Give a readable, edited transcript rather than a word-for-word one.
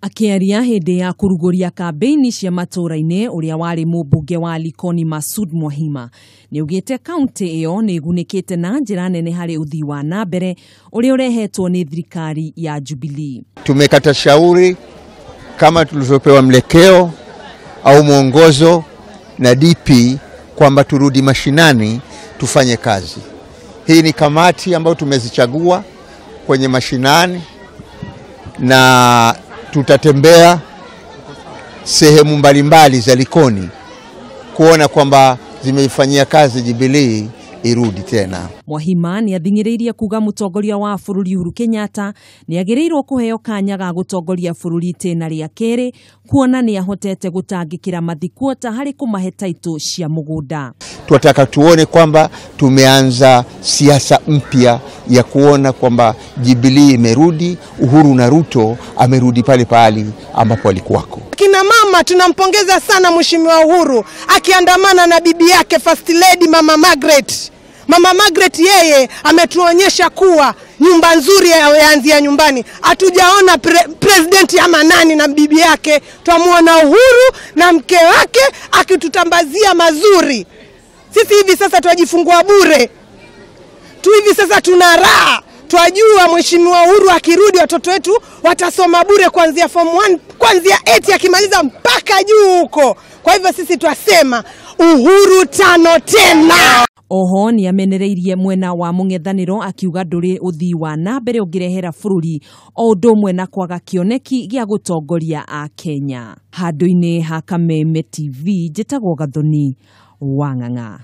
Akĩaria hĩndĩ ya kũrugũria kambĩini cia matũũra-inĩ, ũrĩa warĩ mũmbunge wa Likoni Masud Mwahima nĩaugĩte kaunti ĩyo nĩ ĩgunĩkĩte na njĩra nene harĩ ũthii wa na mbere ũrĩa ũrehetwo nĩ thirikari ya Jubilee. Tumekata shauri kama tulivyopewa mlekeo au mwongozo na DP kwamba turudi mashinani tufanye kazi. Hii ni kamati ambayo tumezichagua kwenye mashinani na tutatembea sehemu mbalimbali za Likoni kuona kwamba zimeifanyia kazi Jubilee irudi tena. Mwahima nĩ athing'ĩrĩirie kuga mũtongoria wa bũrũri Uhuru Kenyatta nĩ agĩrĩirwo kũheo kanya ga gũtongoria bũrũri itĩna rĩa kerĩ, kuona nĩ ahotete gũtangĩkĩra mathikuota harĩ kũmahe taitũ cia mũgũnda. Tunataka tuone kwamba tumeanza siasa mpya ya kuona kwamba Jubilee imerudi, Uhuru na Ruto amerudi pale pale ambapo alikuwako. Kina mama tunampongeza sana Mheshimiwa Uhuru akiandamana na bibi yake First Lady Mama Margaret. Mama Margaret yeye ametuonyesha kuwa nyumba nzuri yaanzia nyumbani. Hatujaona president ama nani na bibi yake, twamuona Uhuru na mke wake akitutambazia mazuri. Sisi hivi sasa twajifungua bure. Tu hivi sasa tuna raha. Twajua Mheshimiwa Uhuru akirudi watoto wetu watasoma bure kuanzia form 1, kuanzia 8 akimaliza mpaka juu huko. Kwa hivyo sisi twasema Uhuru tano tena. Oho nĩ amenereirie mwena wa mũng'ethanĩro akiuga ndũrĩ ũthii wa na mbere ũngĩrehera bũrũri o ũndũ ũmwe na kwaga kĩoneki gĩa gũtongoria a Kenya. Handũ-inĩ ha Kameme TV, njĩtagwo Gathoni wa Ng'ang'a.